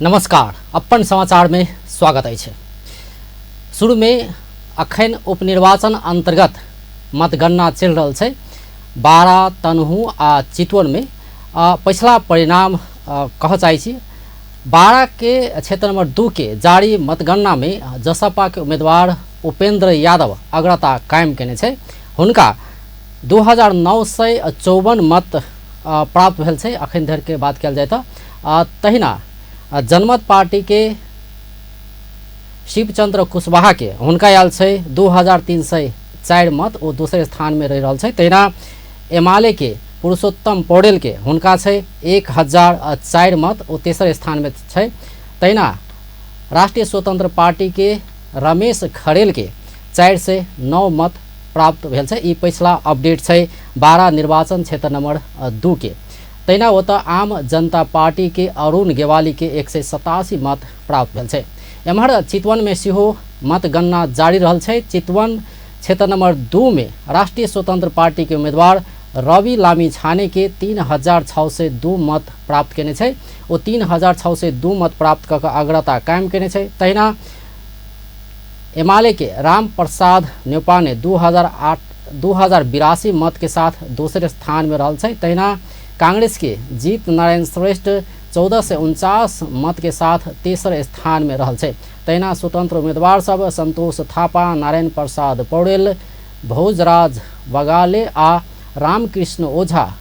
नमस्कार, अपन समाचार में स्वागत अछि। शुरू में अखन उपनिर्वाचन अंतर्गत मतगणना चलि रहल छै। बारा, तनहु आ चितवन में पछिला परिणाम कह चाहै छी। बारा के क्षेत्र नंबर 2 के जारी मतगणना में जसपा के उम्मीदवार उपेंद्र यादव अग्रता कायम केने छै। हुनका 2954 मत प्राप्त भेल छै अखन धरि के बात कयल जाय तऽ। तहिना जनमत पार्टी के शिवचंद्र कुशवाहा के हुनका आयल छै 2304 मत, ओ दोसर स्थान में रहि रहल छै। तहिना एमाले के पुरुषोत्तम पौडेल के हुनका छै 1004 मत, ओ तेसर स्थान में छै। तहिना राष्ट्रीय स्वतंत्र पार्टी के रमेश खरेल के 409 मत प्राप्त भेल छै। ई पछिला अपडेट छै बारा निर्वाचन क्षेत्र नंबर 2 के। तहिना ओतऽ आम जनता पार्टी के अरुण गेवाली के 187 मत प्राप्त भेल छै। एम्हर चितवन में सेहो मतगणना जारी रहल छै। चितवन क्षेत्र नंबर 2 में राष्ट्रीय स्वतंत्र पार्टी के उम्मीदवार रवि लामी छाने के 3602 मत प्राप्त केने छै। ओ 3602 मत प्राप्त कऽ कऽ अग्रता कायम केने छै। तहिना एमाले के राम प्रसाद न्यौपाने 2082 मत के साथ दोसर स्थान में रहल छै। तहिना कांग्रेस के जीत नारायण श्रेष्ठ 1449 मत के साथ तेसर स्थान में रहल छै। तहिना स्वतंत्र उम्मीदवार सब संतोष थापा, नारायण प्रसाद पौडेल, भोजराज बगाले आ रामकृष्ण ओझा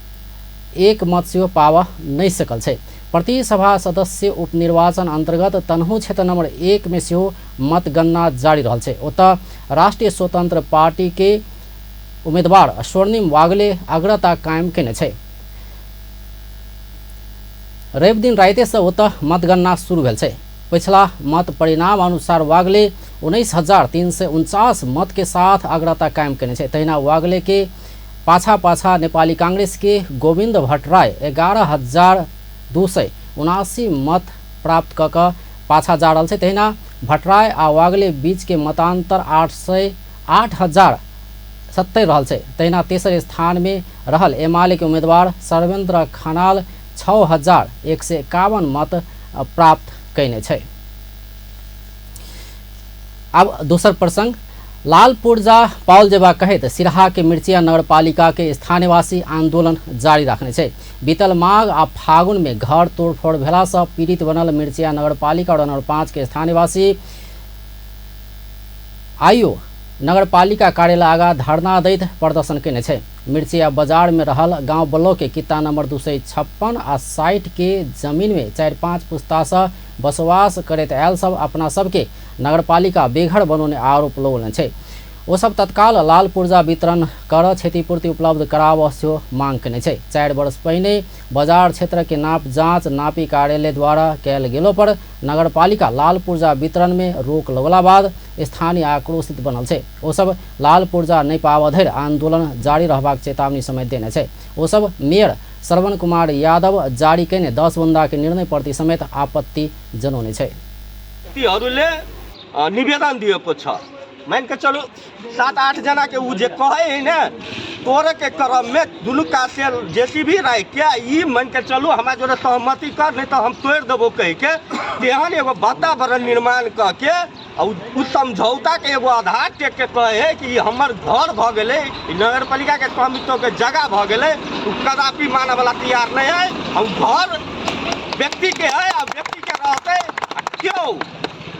एक मत सेहो पाबऽ नहि सकल छै। प्रतिसभा सदस्य उपनिर्वाचन अंतर्गत तनहु क्षेत्र नंबर 1 में सेहो मतगणना जारी रहल छै। ओतऽ राष्ट्रीय स्वतंत्र पार्टी के उम्मीदवार स्वर्णिम वागले अग्रता कायम केने छै। रवि दिन राति से ओतऽ मतगणना शुरू भेल छै। पिछला मत परिणाम अनुसार वागले 19,349 मत के साथ अग्रता कायम केने छै। तहिना वागले के पाछा पाछा नेपाली कांग्रेस के गोविंद भट्टराई 11,279 मत प्राप्त कऽ कऽ पाछा जा रहल छै। तहिना भट्टराई आ वागले बीच के मतांतर 8,070 रहल छै। तहिना तेसर स्थान में रहल एमाले के उम्मीदवार सर्वेंद्र खनाल 6,151 मत प्राप्त कयने छै। अब दोसर प्रसंग, लाल पुर्जा पाओल जेबा कहैत सिरहा के मिर्चिया नगरपालिका के स्थानीयवासी आंदोलन जारी राखने छै। बीतल माघ आ फागुन में घर तोड़फोड़ भेला से पीड़ित बनल मिर्चिया नगरपालिका वार्ड नंबर 5 के स्थानीयवासी आइयो नगरपालिका कार्यालय आगा धरना दैत प्रदर्शन केने छै। मिर्चिया बाजार में रहल गांव ब्लॉक के किता नंबर 256 आ 60 के जमीन में 4-5 पुस्ता से बसवास करैत आयल सब अपना सबके नगरपालिका बेघर बनौने आरोप लगौने छै। ओ सब तत्काल लाल पुर्जा वितरण कर क्षतिपूर्ति उपलब्ध कराबऽ सेहो मांग केने छै। 4 वर्ष पहिने बाजार क्षेत्र के नाप जांच नापी कार्यालय द्वारा कयल गेलो पर नगरपालिका लाल पुर्जा वितरण में रोक लगला बाद स्थानीय आक्रोशित बनल छै। ओ सब लाल पुर्जा नहि पाबऽ धरि आंदोलन जारी रहबाक चेतावनी समेत देने छै। ओ सब मेयर श्रवण कुमार यादव जारी केने 10 बुंदा के निर्णय प्रति समेत आपत्ति जनौने छै। व्यक्तिहरूले निवेदन दिएको छ। मान के चलू 7-8 जना के उ जे कहै है ने तोड़े के क्रम में दुनू कात से जेसीबी राखि के ई मान के चलू हमरा जोरे सहमति कर नहीं तो हम तोड़ देबो कह के तेहन एगो वातावरण निर्माण कऽ के आ उ समझौता के एगो आधार टेक के कहै है कि ई हमर घर भऽ गेलै, ई नगरपालिका के स्वामित्व के जगह भऽ गेलै, उ कदापि मानऽ वाला तैयार नहीं है। आ उ घर व्यक्ति के है आ व्यक्ति के रहतै। आ क्यों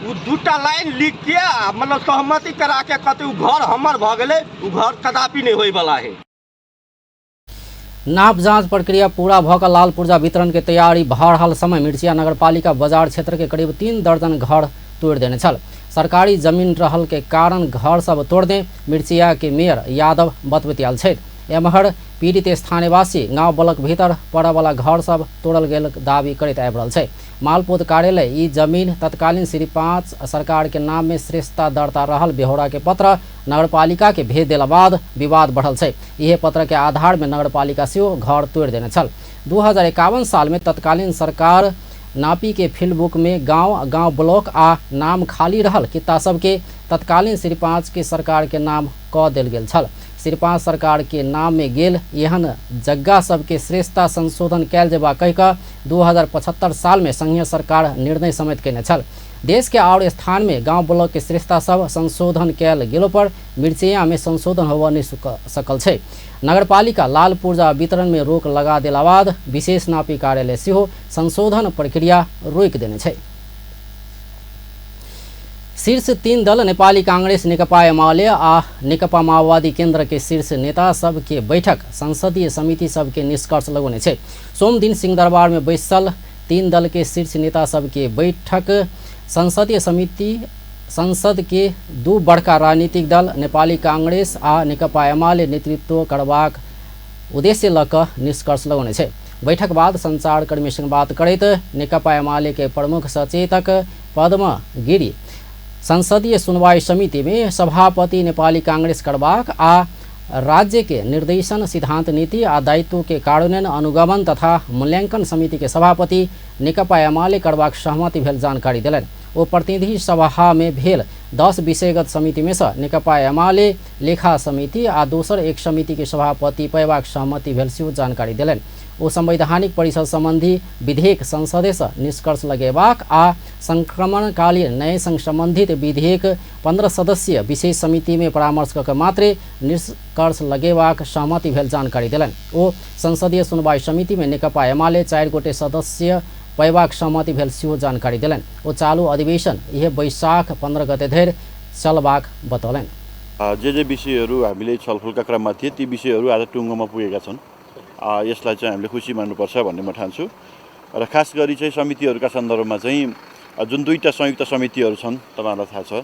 उ दूटा लाइन लिख के आ मतलब सहमति करा के कहतै उ घर हमर भऽ गेलै, उ घर कदापि नहीं होय वाला है। नाप जांच प्रक्रिया पूरा भऽ कऽ लाल पुर्जा वितरण के तैयारी भऽ रहल समय मिर्चिया नगरपालिका बाजार क्षेत्र के करीब 3 दर्जन घर तोड़ देने छल। सरकारी जमीन रहल के कारण घर सब तोड़ दे मिर्चिया के मेयर यादव बतबैत आयल छथि। एम्हर पीड़ित स्थानीयवासी गांव ब्लॉक भीतर पड़यवला घर सब तोड़ल गेल दावी करैत आबि रहल छै। मालपोत कार्यालय ई जमीन तत्कालीन श्री 5 सरकार के नाम में श्रेष्ठता दर्ता रहल बेहोरा के पत्र नगरपालिका के भेज देला बाद विवाद बढ़ल छै। इहे पत्र के आधार में नगरपालिका सेहो घर तोड़ देने छल। 2051 साल में तत्कालीन सरकार नापी के फील्ड बुक में गांव गांव ब्लॉक आ नाम खाली रहल किता सबके तत्कालीन श्री 5 के सरकार के नाम क देल गेल छल। सिरपा सरकार के नाम में गेल एहन जग्गा सबके श्रेष्ठता संशोधन कयल जेबा कहि कऽ 2075 साल में संघीय सरकार निर्णय समेत केने छल। देश के और स्थान में गांव ब्लॉक के श्रेष्ठता सब संशोधन कयल गेलो पर मिर्चैया में संशोधन होबऽ नहि सकल छै। नगरपालिका लाल पुर्जा वितरण में रोक लगा देला बाद विशेष नापी कार्यालय सेहो संशोधन प्रक्रिया रोकि देने छै। शीर्ष 3 दल नेपाली कांग्रेस, नेकपा एमाले आ नेकपा माओवादी केंद्र के शीर्ष नेता सबके बैठक संसदीय समिति सबके निष्कर्ष लगौने छै। सोमदिन सिंहदरबार में बैसल 3 दल के शीर्ष नेता सबके बैठक संसदीय समिति संसद के 2 बड़का राजनीतिक दल नेपाली कांग्रेस आ नेकपा एमाले नेतृत्व करबाक उद्देश्य लऽ कऽ निष्कर्ष लगौने छै। बैठक बाद संचारकर्मी संग बात करैत नेकपा एमाले के प्रमुख सचेतक पद्म गिरी संसदीय सुनवाई समिति में सभापति नेपाली कांग्रेस करबाक आ राज्य के निर्देशन सिद्धांत नीति आ दायित्व के कार्यान्वयन अनुगमन तथा मूल्यांकन समिति के सभापति नेकपा एमाले करबाक सहमति भेल जानकारी देलनि। ओ प्रतिनिधि सभा में भेल 10 विषयगत समिति में से नेकपा एमाले लेखा समिति आ दोसर एक समिति के सभापति पयबाक सहमति भेल सेहो जानकारी देलनि। ओ संवैधानिक परिषद संबंधी विधेयक संसदे से निष्कर्ष लगेबाक आ संक्रमणकालीन न्याय संग संबंधित विधेयक 15 सदस्यीय विशेष समिति में परामर्श कऽ मात्रे निष्कर्ष लगेबाक सहमति भेल जानकारी देलनि। ओ संसदीय सुनवाई समिति में नेकपा एमाले 4 गोटे सदस्य पयबाक सहमति भेल सेहो जानकारी देलनि। ओ चालू अधिवेशन इहे वैशाख 15 गते धरि चलबाक बतौलनि। जे जे विषयहरू हामीले छलफलका क्रममा थिए ती विषयहरू आज टुङ्गोमा पुगेका छन्। यसलाई चाहिँ हामीले खुसी मान्नुपर्छ भन्ने म ठान्छु। र खास गरी चाहिँ समितिहरूका सन्दर्भमा चाहिँ जुन 2 संयुक्त समितिहरू छन् तपाईँहरूलाई थाहा छ,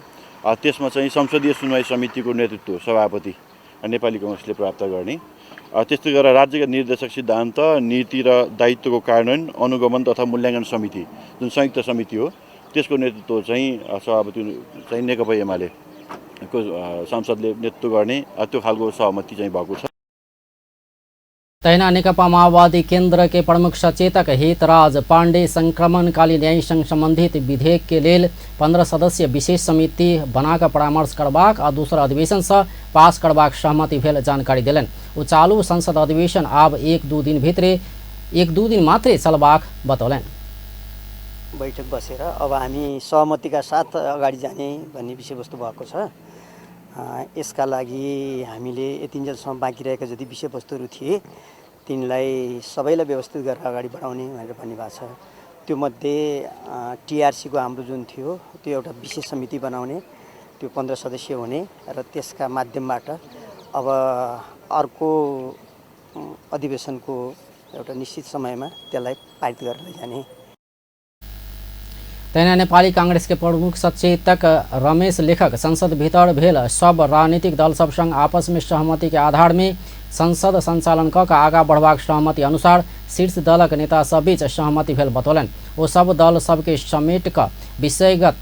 त्यसमा चाहिँ संसदीय सुनवाई समितिको नेतृत्व सभापति नेपाली कङ्ग्रेसले प्राप्त गर्ने, त्यस्तै गरेर राज्यका निर्देशक सिद्धान्त नीति र दायित्वको कार्यान्वयन अनुगमन तथा मूल्याङ्कन समिति जुन संयुक्त समिति हो त्यसको नेतृत्व चाहिँ सभापति चाहिँ नेकपा एमाले को सांसदले नेतृत्व गर्ने, त्यो खालको सहमति चाहिँ भएको छ। तहिना नेकपा माओवादी केंद्र के प्रमुख सचेतक हितराज पाण्डे संक्रमणकालीन न्याय संग संबंधित विधेयक के लेल 15 सदस्यीय विशेष समिति बनाकर परामर्श करबाक आ दोसर अधिवेशन से पास करबाक सहमति भेल जानकारी देलनि। ओ चालू संसद अधिवेशन आब 1-2 दिन भित्रे 1-2 दिन मात्रै चलबाक बतौलनि। बैठक बसेर अब हामी सहमतिका साथ अगाडि जाने भन्ने विषयवस्तु भएको छ। यसका लागि हामीले यतिन्जेलसम्म बाँकी रहेका जति विषयवस्तुहरू थिए तिनलाई सबैलाई व्यवस्थित गरेर अगाडि बढाउने भनेर भन्नुभएको छ। त्योमध्ये टिआरसीको हाम्रो जुन थियो त्यो एउटा विशेष समिति बनाउने, त्यो 15 सदस्यीय हुने र त्यसका माध्यमबाट अब अर्को अधिवेशनको एउटा निश्चित समयमा त्यसलाई पारित गरेर लैजाने। तहिना नेपाली कांग्रेस के प्रमुख सचेतक रमेश लेखक संसद भीतर भेल सब राजनीतिक दल सब संग आपस में सहमति के आधार में संसद संचालन क के आगा बढ़बाक सहमति अनुसार शीर्ष दलक नेता सब बीच सहमति भेल बतौलनि। ओ सब दल सबके समेट क विषयगत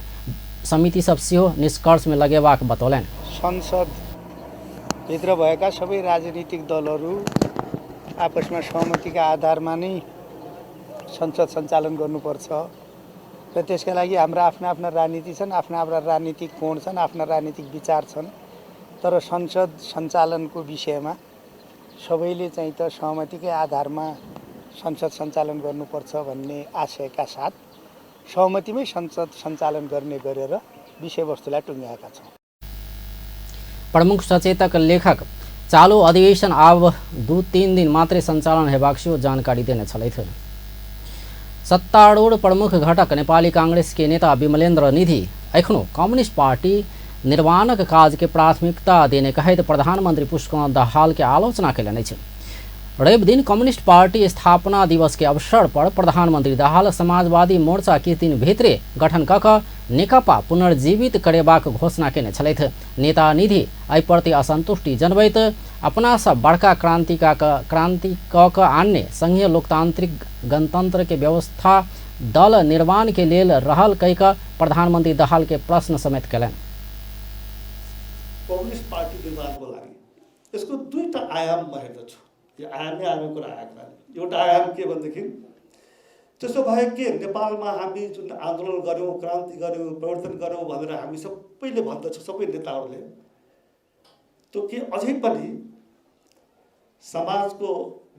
समिति सब सेहो निष्कर्ष में लगेबाक बतौलनि। संसद भित्र भएका सबै राजनीतिक दलहरू आपसमा सहमतिका आधारमा नै संसद सञ्चालन गर्नुपर्छ र त्यसका लागि हाम्रा आफ्ना आफ्ना राजनीति छन्, आफ्ना आफ्ना राजनीतिक कोण छन्, आफ्ना राजनीतिक विचार छन्, तर संसद सञ्चालनको विषयमा सबैले चाहिँ त सहमतिकै आधारमा संसद सञ्चालन गर्नुपर्छ भन्ने आशयका साथ सहमतिमै संसद सञ्चालन गर्ने गरेर विषयवस्तुलाई टुङ्ग्याएका छौँ। प्रमुख सचेतक लेखक चालू अधिवेशन आब 2-3 दिन मात्रै सञ्चालन हेबाक सेहो जानकारी देने छलथि। सत्तारूढ़ प्रमुख घटक नेपाली कांग्रेस के नेता विमलेन्द्र निधि एखनो कम्युनिस्ट पार्टी निर्माणक काज के प्राथमिकता देने कहैत प्रधानमंत्री पुष्पकमल दाहाल के आलोचना कयलनि अछि। रवि दिन कम्युनिस्ट पार्टी स्थापना दिवस के अवसर पर प्रधानमंत्री दाहाल समाजवादी मोर्चा किछु दिन भितरे गठन कऽ कऽ नेकपा पुनर्जीवित करेबाक घोषणा केने छलथि। नेता निधि एहि प्रति असंतुष्टि जनबैत अपना सब बड़का क्रांति कऽ कऽ आनने संघीय लोकतांत्रिक गणतंत्र के व्यवस्था दल निर्माण के लेल रहल कहि कऽ प्रधानमंत्री दाहाल के प्रश्न समेत कयलनि। कम्युनिस्ट पार्टी निर्माणको लागि यसको दुईटा आयाम म हेर्दछु। यो आयामै आयामको कुरा आएको हुनाले एउटा आयाम के भनेदेखि त्यसो भए के नेपालमा हामी जुन आन्दोलन गऱ्यौँ, क्रान्ति गऱ्यौँ, परिवर्तन गऱ्यौँ भनेर हामी सबैले भन्दछौँ, सबै नेताहरूले, त्यो के अझै पनि समाजको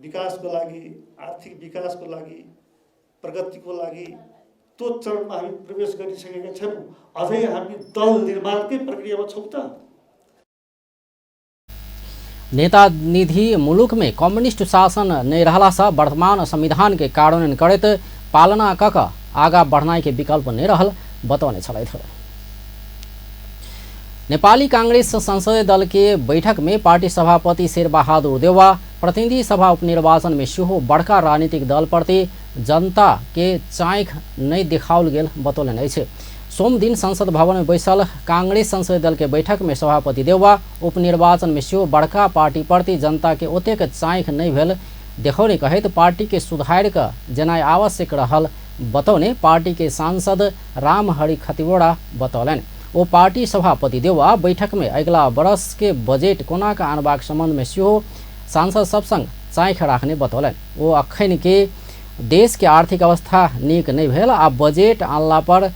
विकासको लागि, आर्थिक विकासको लागि, प्रगतिको लागि त्यो चरणमा हामी प्रवेश गरिसकेका छैनौँ? अझै हामी दल निर्माणकै प्रक्रियामा छौँ त? नेता निधि मुलुक में कम्युनिस्ट शासन नहीं रहला से वर्तमान संविधान के कार्यान्वयन करैत पालना कक आगा बढ़नाई के विकल्प नहीं रहल बतौने छलथि। नेपाली कांग्रेस संसदीय दल के बैठक में पार्टी सभापति शेरबहादुर देउवा प्रतिनिधि सभा उपनिर्वाचन में सेहो बड़का राजनीतिक दल प्रति जनता के चाँख नहीं देखाओल गेल बतौलनि अछि। सोमदिन संसद भवन में बैसल कांग्रेस संसदीय दल के बैठक में सभापति देउवा उपनिर्वाचन में सेहो बड़का पार्टी प्रति जनता के ओतेक चाँख नहीं भेल देखौने कहैत पार्टी के सुधार क जेनाइ आवश्यक रहल बतौने पार्टी के सांसद रामहरि खतिवड़ा बतौलनि। ओ पार्टी सभापति देउवा बैठक में अगिला वर्ष के बजेट कोना के आनबाक संबंध में सेहो सांसद सब संग चाँख राखने बतौलनि। ओ अखन के देश के आर्थिक अवस्था नीक नहीं भेल आ बजेट आनला पर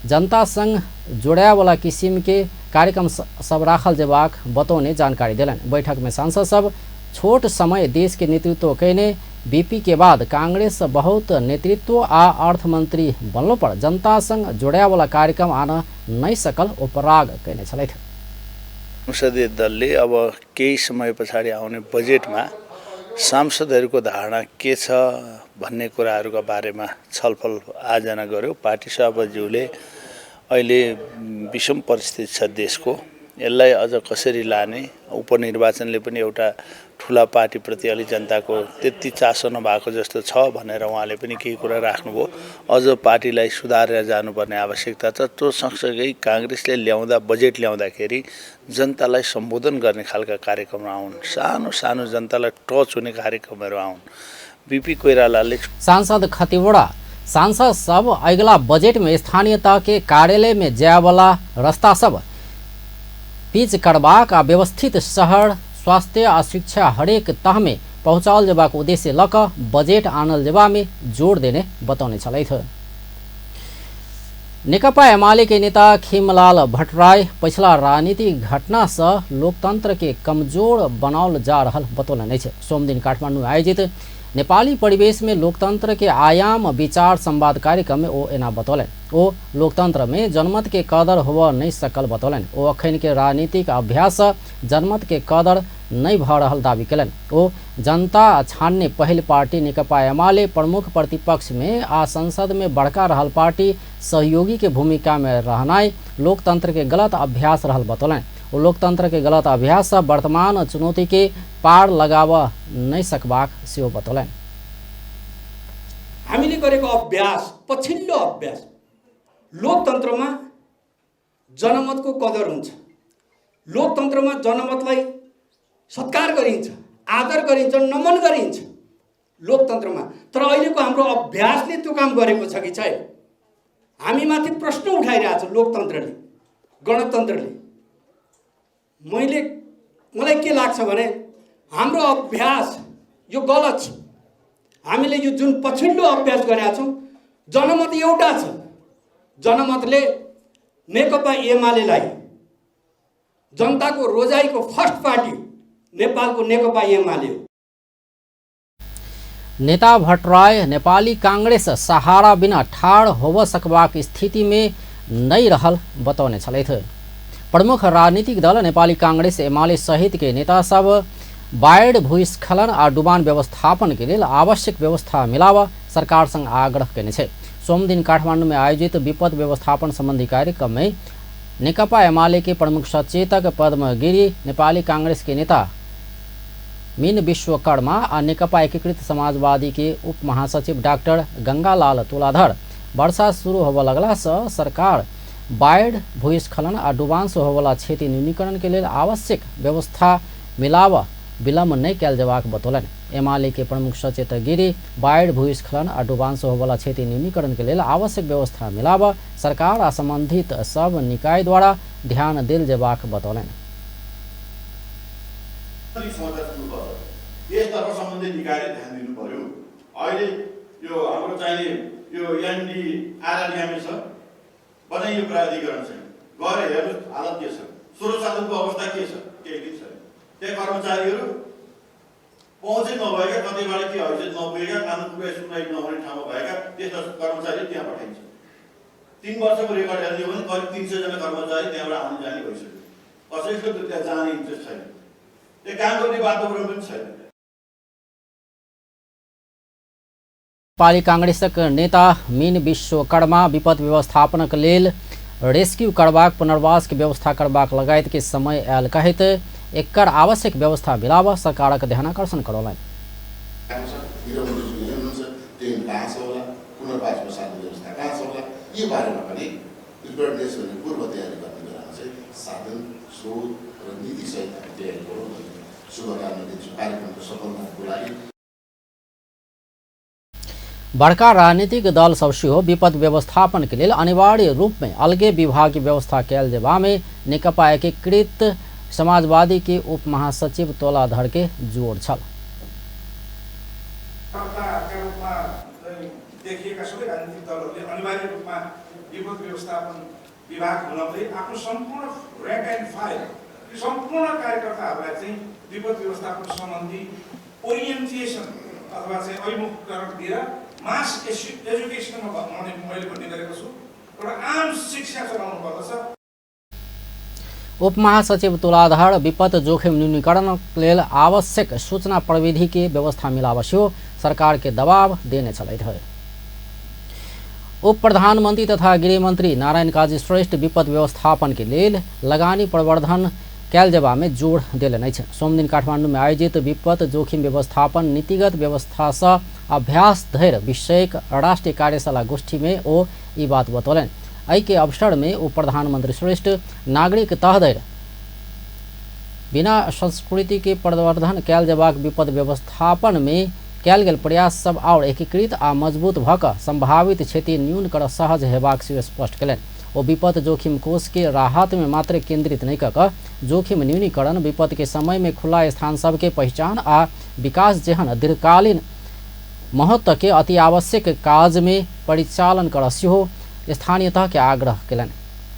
जनता संग जोड़ायवला किसिम के कार्यक्रम सब राखल जेबाक बतौने जानकारी देलनि। बैठक में सांसद सब छोट समय देश के नेतृत्व कयने बीपी के बाद कांग्रेस बहुत नेतृत्व आ अर्थमंत्री बनलो पर जनता संग जोड़ायवला कार्यक्रम आन नहीं सकल उपराग कयने छलथि। संसदीय दलले अब केही समय पछाडि आउने बजेटमा सांसदहरूको धारणा के छ भन्ने कुराहरूका बारेमा छलफल आयोजना गर्यो। पार्टी सभापतिज्यूले अहिले विषम परिस्थिति छ देशको, यसलाई अझ कसरी लाने, उपनिर्वाचनले पनि एउटा ठुला पार्टीप्रति अलि जनताको त्यति चासो नभएको जस्तो छ भनेर उहाँले पनि केही कुरा राख्नुभयो। अझ पार्टीलाई सुधारेर जानुपर्ने आवश्यकता छ। त्यो सँगसँगै काङ्ग्रेसले ल्याउँदा बजेट ल्याउँदाखेरि जनतालाई सम्बोधन गर्ने खालका कार्यक्रम आउन्, सानो सानो जनतालाई टच हुने कार्यक्रमहरू आउन्। बीपी कोइरालाले सांसद खतिवड़ा सांसद सब अगिला बजेट में स्थानीय तह के कार्यालय में जायवला रास्ता सब पिच करबाक आ व्यवस्थित शहर स्वास्थ्य आ शिक्षा हरेक तह में पहुँचाओल जेबाक उद्देश्य लऽ कऽ बजेट आनल जेबा में जोर देने बतौने छलथि। नेकपा एमाले के नेता खिमलाल भट्टराई पछिला राजनीतिक घटना से लोकतंत्र के कमजोर बनाओल जा रहल बतौलनि अछि। सोमदिन काठमांडू में आयोजित नेपाली परिवेश में लोकतंत्र के आयाम विचार संवाद कार्यक्रम में ओ एना बतौलनि। ओ लोकतंत्र में जनमत के कदर होबऽ नहीं सकल बतौलनि। ओ अखन के राजनीतिक अभ्यास जनमत के कदर नहीं भऽ रहल दावी कयलनि। ओ जनता छानने पहिल पार्टी नेकपा एमाले प्रमुख प्रतिपक्ष में आ संसद में बड़का रहल पार्टी सहयोगी के भूमिका में रहनाइ लोकतंत्र के गलत अभ्यास रहल बतौलनि। ओ लोकतंत्र के गलत अभ्यास से वर्तमान चुनौती के पार लगाबऽ नहीं सकबाक सेहो बतौलनि। हामीले गरेको अभ्यास, पछिल्लो अभ्यास, लोकतन्त्रमा जनमतको कदर हुन्छ, लोकतन्त्रमा जनमतलाई सत्कार गरिन्छ, आदर गरिन्छ, नमन गरिन्छ लोकतन्त्रमा। तर अहिलेको हाम्रो अभ्यासले त्यो काम गरेको छ कि छैन? हामीमाथि प्रश्न उठाइरहेको छ लोकतन्त्रले, गणतन्त्रले। मलाई के लाग्छ भने हाम्रो अभ्यास यो गलत छ। हामीले यो जुन पछिल्लो अभ्यास गरेका छौँ, जनमत एउटा छ, जनमतले नेकपा एमालेलाई जनताको रोजाइको फर्स्ट पार्टी नेपालको नेकपा एमाले हो। नेता भट्टराई नेपाली कांग्रेस सहारा बिना ठाड़ होब सकबाक स्थिति में नहीं रहल बतौने छलथि। प्रमुख राजनीतिक दल नेपाली कांग्रेस एमाले सहित के नेता सब बाढ़ भूस्खलन आ डुबान व्यवस्थापन के लेल आवश्यक व्यवस्था मिलाव सरकार संग आग्रह कयने छै। सोमदिन काठमांडू में आयोजित विपद व्यवस्थापन संबंधी कार्यक्रम में नेकपा एमाले के प्रमुख सचेतक पद्म गिरी, नेपाली कांग्रेस के नेता मीन विश्वकर्मा आ नेकपा एकीकृत समाजवादी के उप महासचिव डॉक्टर गंगालाल तुलाधर वर्षा शुरू होबऽ लगला से सरकार बाढ़ भूस्खलन आ डुबान से होबऽवला क्षति न्यूनीकरण के लेल आवश्यक व्यवस्था मिलाव विलम्ब नहीं कयल जेबाक बतौलनि। एमाले के प्रमुख सचेतक गिरी बाढ़ भूस्खलन आ डुबान से होबऽवला क्षति न्यूनीकरण के लेल आवश्यक व्यवस्था मिलाव सरकार आ संबंधित सब निकाय द्वारा ध्यान देल जेबाक बतौलनि। यसतर्फ सम्बन्धित निकायले ध्यान दिनु पर्यो। अहिले यो हाम्रो चाहिने यो एनडिआरआरएमए छ, बनाइयो प्राधिकरण चाहिँ, गएर हेर्नुहोस् हालत के छ, स्रोत साधनको अवस्था के छ, केही पनि छैन। त्यहाँ कर्मचारीहरू पहुँचै नभएका, कतैबाट के हैसियत नपुगेका, कानुन कुरा सुनवाई नहुने ठाउँमा भएका त्यस्ता कर्मचारी त्यहाँ पठाइन्छ। 3 वर्षको रेकर्ड हेर्ने हो भने करिब 300 जना कर्मचारी त्यहाँबाट आउने जाने भइसक्यो। कसैको त्यहाँ जाने इन्ट्रेस्ट छैन, त्यहाँ काम गर्ने वातावरण पनि छैन। नेपाली कांग्रेसक नेता मीन विश्वकर्मा विपद व्यवस्थापनक लेल रेस्क्यू करबाक, पुनर्वास के व्यवस्था करबाक लगायत के समय आयल कहैत एकर आवश्यक व्यवस्था मिलाब सरकारक ध्यानाकर्षण करौलनि। बड़का राजनीतिक दल सब सेहो विपद व्यवस्थापन के लेल अनिवार्य रूप में अलगे विभागीय व्यवस्था कयल जेबा में नेकपा एकीकृत समाजवादी के उप महासचिव तोलाधर के जोर छल। देखिएका सबै राजनीतिक दलहरूले अनिवार्य रूपमा विपद व्यवस्थापन विभाग हुनाले आफ्नो सम्पूर्ण र्याङ्क एन्ड फाइल सम्पूर्ण कार्यकर्ताहरूलाई चाहिँ विपद व्यवस्थापन सम्बन्धी ओरिएन्टेसन अथवा चाहिँ अभिमुखीकरण दिएर मास एजुकेसनमा मैले भन्ने गरेको छु, एउटा आम शिक्षा चलाउनु पर्दछ। उप महासचिव तुलाधर विपद जोखिम न्यूनीकरण लेल आवश्यक सूचना प्रविधि के व्यवस्था मिलाब सेहो सरकार के दबाव देने छलथि है। उप प्रधानमंत्री तथा गृहमंत्री नारायण काजी श्रेष्ठ विपद व्यवस्थापन के लेल लगानी प्रवर्धन कयल जेबा में जोड़ देलनि अछि। सोमदिन काठमांडू में आयोजित विपद जोखिम व्यवस्थापन नीतिगत व्यवस्था सँ अभ्यास धरि विषयक राष्ट्रीय कार्यशाला गोष्ठी में ओ ई बात बतौलनि। एहि के अवसर में उप प्रधानमंत्री श्रेष्ठ नागरिक तह धरि बिना संस्कृति के प्रवर्धन कयल जेबाक विपद व्यवस्थापन में कयल गेल प्रयास सब और एकीकृत आ मजबूत भऽ कऽ संभावित क्षति न्यून कर सहज हेबाक सेहो स्पष्ट कयलनि। ओ विपद जोखिम कोष के राहत में मात्र केंद्रित नहीं कऽ जोखिम न्यूनीकरण, विपद के समय में खुला स्थान सबके पहचान आ विकास जेहन दीर्घकालीन महत्व के अति आवश्यक काज में परिचालन कर सेहो स्थानीय तह के आग्रह कयलनि।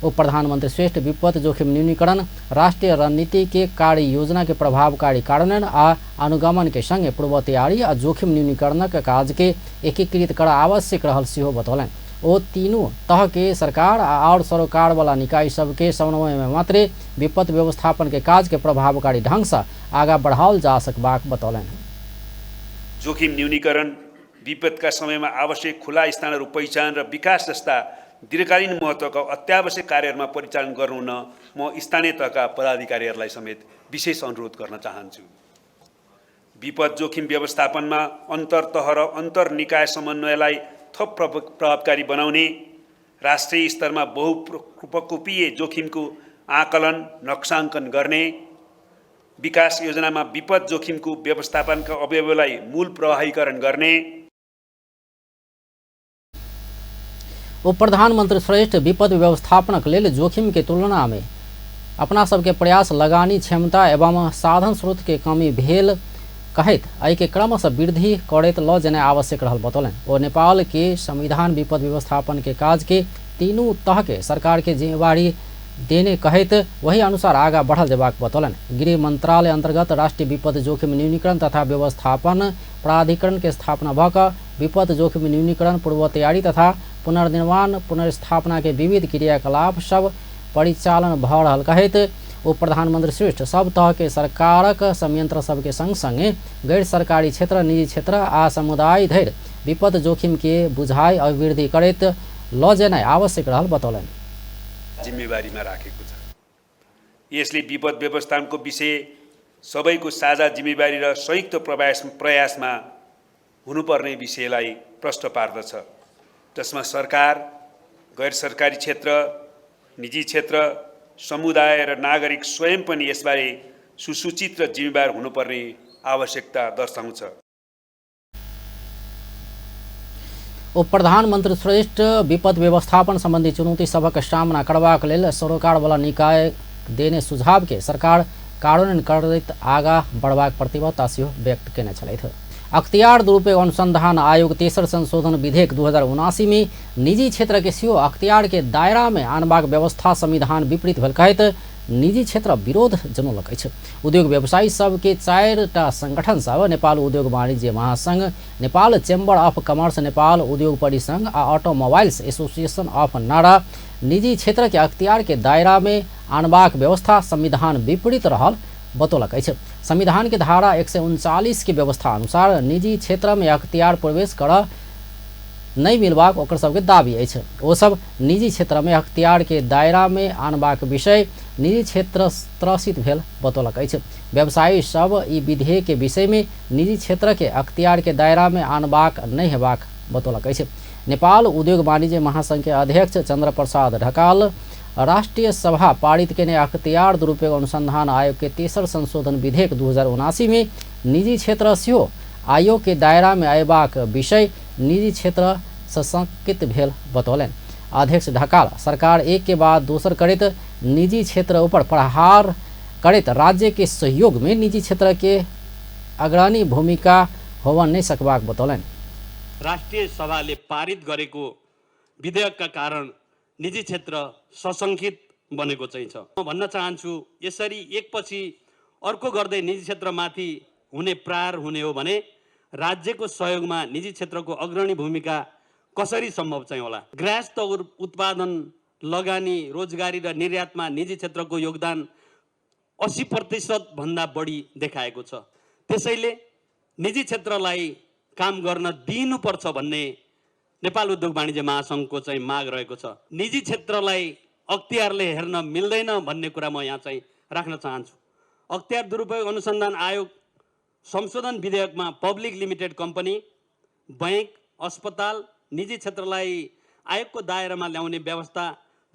उप प्रधानमंत्री श्रेष्ठ विपद जोखिम न्यूनीकरण राष्ट्रीय रणनीति के कार्य योजना के प्रभावकारी कार्यान्वयन आ अनुगमन के संगे पूर्व तैयारी आ जोखिम न्यूनीकरणक काज के एकीकृत कर आवश्यक रहल सेहो बतौलनि। ओ तीनू तह के सरकार और सरोकार वाला निकाय सबके समन्वय में मात्रे विपद व्यवस्थापन के काज के प्रभावकारी ढंग से आगा बढ़ाओल जा सकबाक बतौलनि। जोखिम न्यूनीकरण, विपदका समयमा आवश्यक खुला स्थानहरू पहिचान र विकास जस्ता दीर्घकालीन महत्त्वका अत्यावश्यक कार्यहरूमा परिचालन गर्नुहुन म स्थानीय तहका पदाधिकारीहरूलाई समेत विशेष अनुरोध गर्न चाहन्छु। विपद जोखिम व्यवस्थापनमा अन्तरतह र अन्तर्निकाय समन्वयलाई थप प्रभावकारी बनाउने, राष्ट्रिय स्तरमा बहुप्रकोपीय जोखिमको आकलन नक्साङ्कन गर्ने, विकास योजनामा विपद जोखिमको व्यवस्थापनका अवयवलाई मूल प्रवाहीकरण गर्ने। उप प्रधानमंत्री श्रेष्ठ विपद व्यवस्थापनक लेल जोखिम के तुलना में अपना सबके प्रयास, लगानी क्षमता एवं साधन स्रोत के कमी भेल कहैत एहि के क्रमशः वृद्धि करैत ल जेनाइ आवश्यक रहल बतौलनि। ओ नेपाल के संविधान विपद व्यवस्थापन के काज के तीनू तह के सरकार के जिम्मेवारी देने कहैत वही अनुसार आगा बढ़ल जेबाक बतौलनि। गृह मंत्रालय अंतर्गत राष्ट्रीय विपद जोखिम न्यूनीकरण तथा व्यवस्थापन प्राधिकरण के स्थापना भऽ कऽ विपद जोखिम न्यूनीकरण, पूर्व तैयारी तथा पुनर्निर्माण पुनर्स्थापना के विविध क्रियाकलाप सब परिचालन भऽ रहल कहैत उप प्रधानमंत्री श्रेष्ठ सब तह के सरकारक संयंत्र सबके संग संगे गैर सरकारी क्षेत्र, निजी क्षेत्र आ समुदाय धरि विपद जोखिम के बुझाइ अभिवृद्धि करैत ल जेनाइ आवश्यक रहल बतौलनि। जिम्मेवारीमा राखेको छ। यसले विपद व्यवस्थापनको विषय सबैको साझा जिम्मेवारी र संयुक्त प्रयासमा हुनुपर्ने विषयलाई प्रष्ट पार्दछ, जसमा सरकार, गैर सरकारी क्षेत्र, निजी क्षेत्र, समुदाय र नागरिक स्वयं पनि यसबारे सुसूचित र जिम्मेवार हुनुपर्ने आवश्यकता दर्शाउँछ। उप प्रधानमंत्री श्रेष्ठ विपद व्यवस्थापन संबंधी चुनौती सभक सामना करबाक लेल सरोकारवाला निकाय देने सुझाव के सरकार कार्यान्वयन करैत आगा बढ़बाक प्रतिबद्धता सेहो व्यक्त केने छलथि। अख्तियार दुरुपयोग अनुसंधान आयोग तेसर संशोधन विधेयक 2079 में निजी क्षेत्र के सेहो अख्तियार के दायरा में आनबाक व्यवस्था संविधान विपरीत भेल कहैत निजी क्षेत्र विरोध जनौलक अछि। उद्योग व्यवसायी सबके 4टा संगठन सब नेपाल उद्योग वाणिज्य महासंघ, Nepal chamber of commerce, Nepal Udyog Parisangh आ ऑटोमोबाइल्स एसोसिएशन ऑफ नाडा निजी क्षेत्र के अख्तियार के दायरा में आनबाक व्यवस्था संविधान विपरीत रहल बतौलक अछि। संविधान के धारा 139 के व्यवस्था अनुसार निजी क्षेत्र में अख्तियार प्रवेश कर नहीं मिलबाक ओकर सबके दावी अछि। ओ सब निजी क्षेत्र में अख्तियार के दायरा में आनबाक विषय निजी क्षेत्र त्रसित भेल बतौलक अछि। व्यवसायी सब ई विधेयक के विषय में निजी क्षेत्र के अख्तियार के दायरा में आनबाक नहीं हेबाक बतौलक अछि। नेपाल उद्योग वाणिज्य महासंघ के अध्यक्ष चंद्र प्रसाद ढकाल राष्ट्रिय सभा पारित केने अख्तियार दुरुपयोग अनुसंधान आयोग के तेसर संशोधन विधेयक 2079 में निजी क्षेत्र सेहो आयोग के दायरा में अयबाक विषय निजी क्षेत्र सशंकित भेल बतौलनि। अध्यक्ष ढकाल सरकार एक के बाद दोसर करैत निजी क्षेत्र ऊपर प्रहार करैत राज्य के सहयोग में निजी क्षेत्र के अग्रणी भूमिका होवन नहीं सकबाक बतौलनि। राष्ट्रिय सभाले पारित गरेको विधेयकका कारण निजी क्षेत्र सशंकित बनेको चाहिँ छ। म भन्न चाहन्छु, यसरी एकपछि अर्को गर्दै निजी क्षेत्रमाथि हुने प्रहार हुने हो भने राज्यको सहयोगमा निजी क्षेत्रको अग्रणी भूमिका कसरी सम्भव चाहिँ होला? ग्रास उत्पादन, लगानी, रोजगारी र निर्यातमा निजी क्षेत्रको योगदान 80% भन्दा बढी देखाएको छ। त्यसैले निजी क्षेत्रलाई काम गर्न दिनुपर्छ भन्ने नेपाल उद्योग वाणिज्य महासङ्घको चाहिँ माग रहेको छ। निजी क्षेत्रलाई अख्तियारले हेर्न मिल्दैन भन्ने कुरा म यहाँ चाहिँ राख्न चाहन्छु। अख्तियार दुरुपयोग अनुसन्धान आयोग संशोधन विधेयकमा पब्लिक लिमिटेड कम्पनी, बैंक, अस्पताल, निजी क्षेत्रलाई आयोगको दायरामा ल्याउने व्यवस्था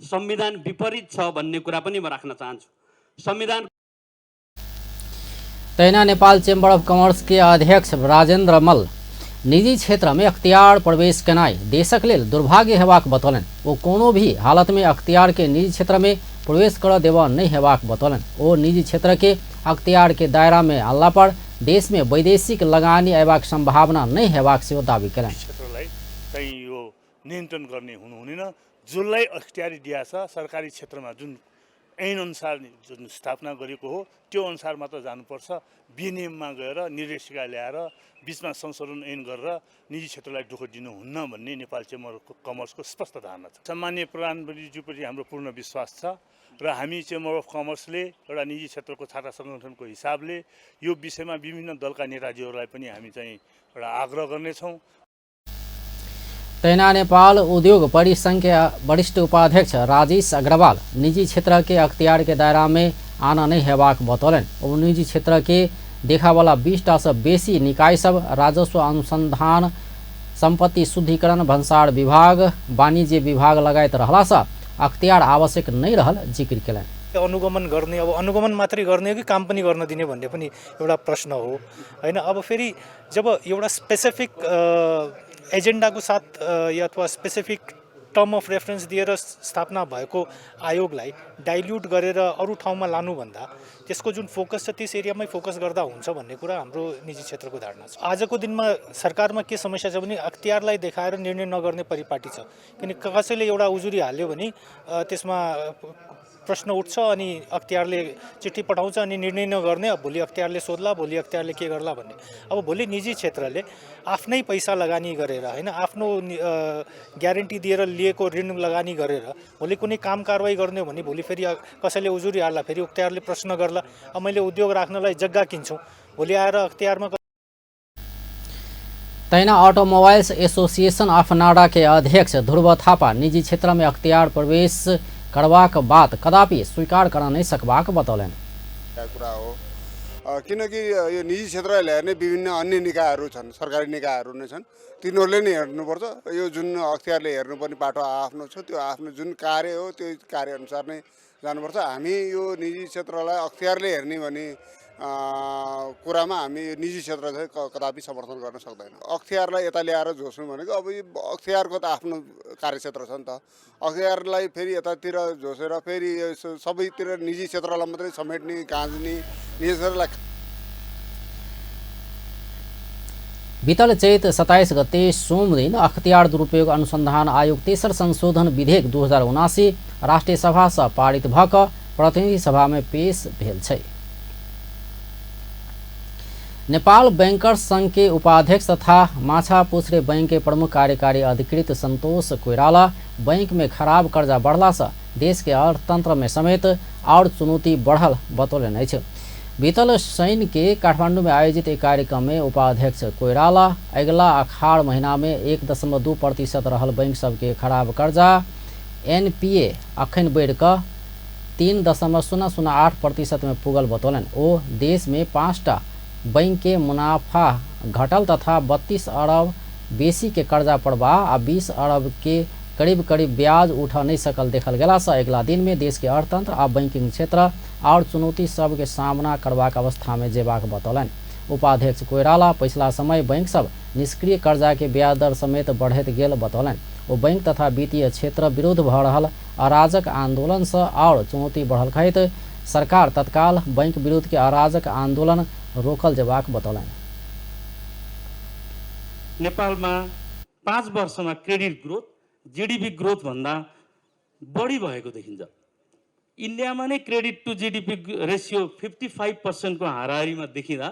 संविधान विपरीत छ भन्ने कुरा पनि म राख्न चाहन्छु। संविधान तहिना नेपाल चेम्बर अफ कमर्स के अध्यक्ष राजेन्द्र मल्ल निजी क्षेत्र में अख्तियार प्रवेश केनाइ देशक लेल दुर्भाग्य हेबाक बतौलनि। ओ कोनो भी हालत में अख्तियार के निजी क्षेत्र में प्रवेश कर देबऽ नहीं हेबाक बतौलनि। ओ निजी क्षेत्र के अख्तियार के दायरा में अनला पर देश में वैदेशिक लगानी अयबाक संभावना नहीं हेबाक सेहो दावी केलनि। क्षेत्रलाई चाहिँ यो नियन्त्रण गर्ने हुनुहुँदैन। जसलाई अख्तियारी दिएको छ सरकारी क्षेत्रमा जुन ऐन अनुसार जुन स्थापना गरेको हो त्यो अनुसार मात्र जानुपर्छ। विनियममा गएर निर्देशिका ल्याएर बिचमा संशोधन ऐन गरेर निजी क्षेत्रलाई दुःख दिनुहुन्न भन्ने नेपाल चेम्बर कमर्सको स्पष्ट धारणा छ। सम्माननीय प्रधानमन्त्रीज्यूप्रति हाम्रो पूर्ण विश्वास छ र हामी चेम्बर अफ कमर्सले एउटा निजी क्षेत्रको छाता सङ्गठनको हिसाबले यो विषयमा विभिन्न दलका नेताजीहरूलाई पनि हामी चाहिँ एउटा आग्रह गर्नेछौँ। तहिना नेपाल उद्योग परिसंघ के वरिष्ठ उपाध्यक्ष राजेश अग्रवाल निजी क्षेत्र के अख्तियार के दायरा में आना नहीं हेबाक बतौलनि। ओ निजी क्षेत्र के देखावाला 20टा से बेसी निकाय सब राजस्व अनुसंधान, संपत्ति शुद्धिकरण, भन्सार विभाग, वाणिज्य विभाग लगायत रहला से अख्तियार आवश्यक नहीं रहल जिक्र केलनि। अनुगमन गर्ने, अब अनुगमन मात्रै गर्ने हो कि काम पनि गर्न दिने भन्ने पनि एउटा प्रश्न हो हैन। अब फेरि जब एउटा स्पेसिफिक एजेन्डाको साथ या अथवा स्पेसिफिक टर्म अफ रेफरेन्स दिएर स्थापना भएको आयोगलाई डाइल्युट गरेर अरू ठाउँमा लानुभन्दा त्यसको जुन फोकस छ त्यस एरियामै फोकस गर्दा हुन्छ भन्ने कुरा हाम्रो निजी क्षेत्रको धारणा छ। आजको दिनमा सरकारमा के समस्या छ भने अख्तियारलाई देखाएर निर्णय नगर्ने परिपाटी छ। किन कसैले एउटा उजुरी हाल्यो भने त्यसमा प्रश्न उठ्छ अनि अख्तियारले चिठी पठाउँछ अनि निर्णय नगर्ने, अब भोलि अख्तियारले सोध्ला, भोलि अख्तियारले के गर्ला भन्ने। अब भोलि निजी क्षेत्रले आफ्नै पैसा लगानी गरेर हैन, आफ्नो ग्यारेन्टी दिएर लिएको ऋण लगानी गरेर भोलि कुनै काम कारवाही गर्ने हो भने भोलि फेरि कसैले उजुरी हाल्ला, फेरि अख्तियारले प्रश्न गर्ला, अब मैले उद्योग राख्नलाई जग्गा किन्छु, भोलि आएर अख्तियारमा। तहिना ऑटोमोबाइल्स एसोसिएशन ऑफ नाडा के अध्यक्ष ध्रुव थापा निजी क्षेत्र में अख्तियार प्रवेश करबाक बात कदापि स्वीकार कर नहीं सकबाक बतौलनि। कुरा हो किनकि यो निजी क्षेत्रले हेर्ने विभिन्न अन्य निकायहरू छन्, सरकारी निकायहरू नै छन्, तिनीहरूले नै हेर्नुपर्छ। यो जुन अख्तियारले हेर्नुपर्ने बाटो आफ्नो छ, त्यो आफ्नो जुन कार्य हो त्यो कार्यअनुसार नै जानुपर्छ। हामी यो निजी क्षेत्रलाई अख्तियारले हेर्ने भन्ने कुरामा हामी यो निजी क्षेत्र चाहिँ कदापि समर्थन गर्न सक्दैनौँ। अख्तियारलाई यता ल्याएर झोस्नु भनेको अब यो अख्तियारको त आफ्नो कार्यक्षेत्र छ नि त, अख्तियारलाई फेरि यतातिर झोसेर फेरि यो सबैतिर निजी क्षेत्रलाई मात्रै समेट्ने, गाँज्ने, निजी क्षेत्रलाई। बीतल चैत 27 गते सोमदिन अख्तियार दुरुपयोग अनुसंधान आयोग तेसर संशोधन विधेयक 2079 राष्ट्रिय सभा से पारित भऽ प्रतिनिधि सभा में पेश भेल छै। नेपाल बैंकर्स संघ के उपाध्यक्ष तथा माछापुछरे बैंक के प्रमुख कार्यकारी अधिकृत संतोष कोइराला बैंक में खराब कर्जा बढ़ला से देश के अर्थतंत्र में समेत और चुनौती बढ़ल बतौलनि अछि। बीतल शनि के काठमांडू में आयोजित एक कार्यक्रम में उपाध्यक्ष कोइराला अगिला अखाड़ महीना में 1.2% रहल बैंक सबके खराब कर्जा एनपीए अखन बढ़ि कऽ 3.008% में पुगल बतौलनि। ओ देश में 5टा बैंक के मुनाफा घटल तथा 32 अरब बेसी के कर्जा प्रवाह आ 20 अरब के करीब करीब ब्याज उठा नहीं सकल देखल गेला से अगिला दिन में देश के अर्थतंत्र आ बैंकिंग क्षेत्र और चुनौती सब के सामना करबाक अवस्था में जेबाक बतौलनि। उपाध्यक्ष कोइराला पिछला समय बैंक सब निष्क्रिय कर्जा के ब्याज दर समेत बढ़ैत गेल बतौलनि। ओ बैंक तथा वित्तीय क्षेत्र विरुद्ध भऽ रहल अराजक आंदोलन से और चुनौती बढ़ल कहैत सरकार तत्काल बैंक विरुद्ध के अराजक आंदोलन रोकल जेबाक बतौलनि। नेपालमा 5 वर्षमा क्रेडिट ग्रोथ जीडीपी ग्रोथ भन्दा बढी भएको देखिन्छ। इन्डियामा नै क्रेडिट टु जीडीपी रेसियो 55% को हाराहारीमा देखिँदा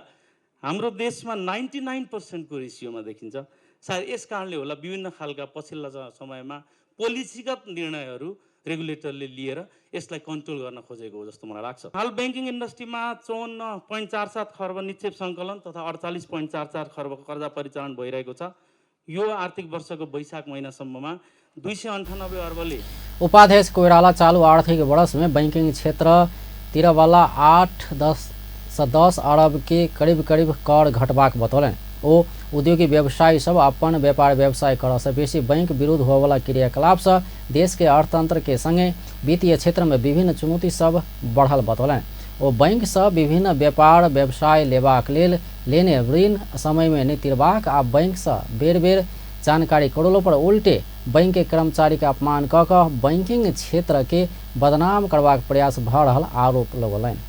हाम्रो देशमा 99% को रेसियोमा देखिन्छ। सायद यस कारणले होला विभिन्न खालका पछिल्ला समयमा पोलिसीगत निर्णयहरू रेगुलेटरले लिएर यसलाई कन्ट्रोल गर्न खोजेको हो जस्तो मलाई लाग्छ। हाल ब्याङ्किङ इन्डस्ट्रीमा 54.47 खर्ब निक्षेप सङ्कलन तथा 48.44 खर्बको कर्जा परिचालन भइरहेको छ। यो आर्थिक वर्षको वैशाख महिनासम्ममा 298 अर्बले। उपाध्यक्ष कोइराला चालू आर्थिक वर्ष में बैंकिंग क्षेत्र तिरवाला 8-10 अरब के करीब करीब कर घटबाक बतौलनि। ओ उद्योगी व्यवसायी सब अपन व्यापार व्यवसाय करऽ से बेसी बैंक विरुद्ध होवला क्रियाकलाप से देश के अर्थतंत्र के संगे वित्तीय क्षेत्र में विभिन्न चुनौती सब बढ़ल बतौलनि। ओ बैंक से विभिन्न व्यापार व्यवसाय लेबाक लेल लेने ऋण समय में नहि तिरबाक आ बैंक से बेर बेर जानकारी करलो पर उल्टे बैंक के कर्मचारी के अपमान कऽ कऽ बैंकिंग क्षेत्र के बदनाम करबाक प्रयास भऽ रहल आरोप लगौलनि।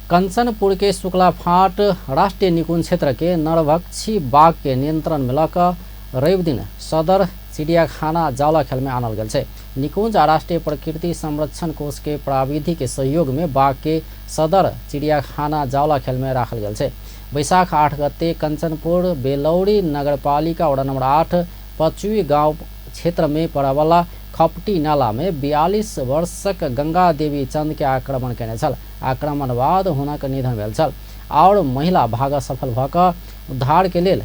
कंचनपुर के शुक्ला फाट राष्ट्रीय निकुंज क्षेत्र के नरभक्षी बाघ के नियंत्रण में लऽ रवि दिन सदर चिड़ियाखाना जावलाखेल में आनल गेल छै। निकुंज आ राष्ट्रीय प्रकृति संरक्षण कोष के प्राविधिक के सहयोग में बाघ के सदर चिड़ियाखाना जावलाखेल में राखल गेल छै। वैशाख 8 गते कंचनपुर बेलौरी नगरपालिका वडा नंबर 8 पचुई गांव क्षेत्र में पड़ावला खपटी नाला में 42 वर्षक गंगा देवी चंद के आक्रमण केने छल। आक्रमण बाद हुनक निधन भेल छल और महिला भाग सफल भऽ कऽ उद्धार के लेल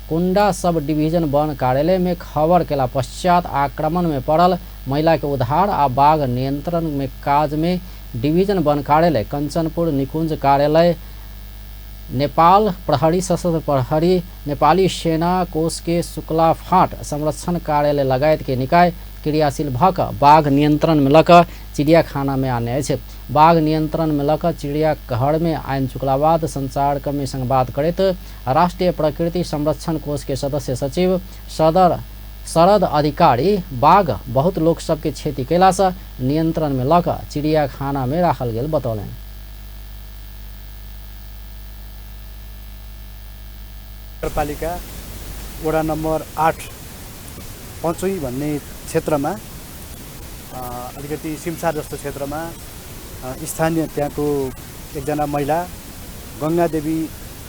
कुंडा सब डिवीजन वन कार्यालय में खबर केला पश्चात आक्रमण में पड़ल महिला के उद्धार आ बाघ नियंत्रण में काज में डिवीजन वन कार्यालय कंचनपुर निकुंज कार्यालय नेपाल प्रहरी सशस्त्र प्रहरी नेपाली सेना कोष के शुक्ला फाट संरक्षण कार्यालय लगायत के निकाय क्रियाशील भऽ कऽ बाघ नियंत्रण में लऽ कऽ चिड़ियाखाना में आने अछि। बाघ नियंत्रण में लऽ कऽ चिड़ियाघर में आनि चुकला बाद संचारकर्मी संग बात करैत राष्ट्रीय प्रकृति संरक्षण कोष के सदस्य सचिव सदर शरद अधिकारी बाघ बहुत लोक सबके क्षति कयलासँ नियंत्रण में लऽ कऽ चिड़ियाखाना में राखल गेल बतौलनि। नगरपालिका वडा नम्बर 8 पचुई भन्ने क्षेत्रमा अलिकति सिमसार जस्तो क्षेत्रमा स्थानीय त्यहाँको एकजना महिला गङ्गादेवी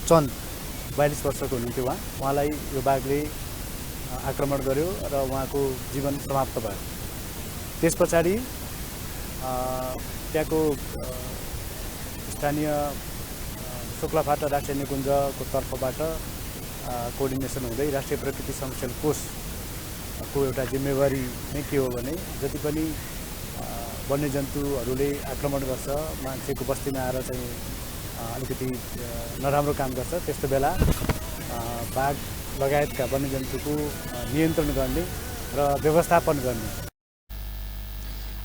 चन्द 42 वर्षको हुनुहुन्थ्यो। उहाँलाई यो बाघले आक्रमण गर्यो र उहाँको जीवन समाप्त भयो। त्यस पछाडि त्यहाँको स्थानीय शुक्लाफाटा राष्ट्रिय निकुञ्जको तर्फबाट कोअर्डिनेसन हुँदै राष्ट्रिय प्रकृति संरक्षण कोषको एउटा जिम्मेवारी नै के हो भने जति पनि वन्यजन्तुहरूले आक्रमण गर्छ, मान्छेको बस्तीमा आएर चाहिँ अलिकति नराम्रो काम गर्छ, त्यस्तो बेला बाघ लगायतका वन्यजन्तुको नियन्त्रण गर्ने र व्यवस्थापन गर्ने।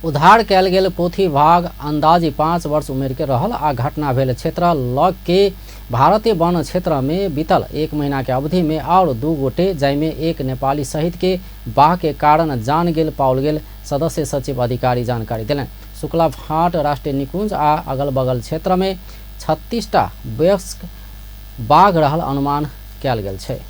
उद्धार कयल गेल पोथी बाघ अंदाजी 5 वर्ष उमेर के रहल आ घटना भेल क्षेत्र लग के भारतीय वन क्षेत्र में बीतल 1 महीना के अवधि में और 2 गोटे जाहिमे 1 नेपाली सहित के बाघ के कारण जान गेल पाओल गेल सदस्य सचिव अधिकारी जानकारी देलनि। शुक्ला फाट राष्ट्रीय निकुंज आ अगल बगल क्षेत्र में 36टा वयस्क बाघ रहल अनुमान कयल गेल छै।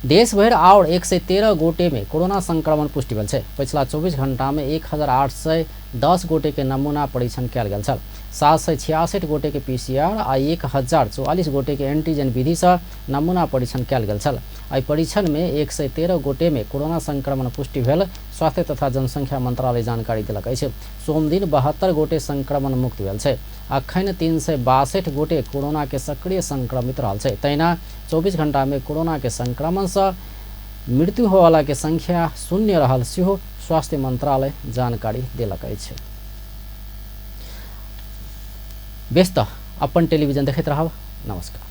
देशभरि आओर 113 गोटे में कोरोना संक्रमण पुष्टि भेल छै। पछिला 24 घंटा में 1810 गोटे के नमूना परीक्षण कयल गेल छल। 766 गोटे के पीसीआर आ 1044 गोटे के एंटीजन विधि से नमूना परीक्षण कयल गेल छल। एहि परीक्षण में 113 गोटे में कोरोना संक्रमण पुष्टि भेल स्वास्थ्य तथा जनसंख्या मंत्रालय जानकारी देलक अछि। सोमदिन 72 गोटे संक्रमण मुक्त भेल छै। अखन 362 गोटे कोरोना के सक्रिय संक्रमित रहल छै। तहिना 24 घंटा में कोरोना के संक्रमण से मृत्यु होवाला के संख्या 0 रहल सेहो स्वास्थ्य मंत्रालय जानकारी देलक अछि। व्यस्त अपन टेलीविजन देखैत रहब। नमस्कार।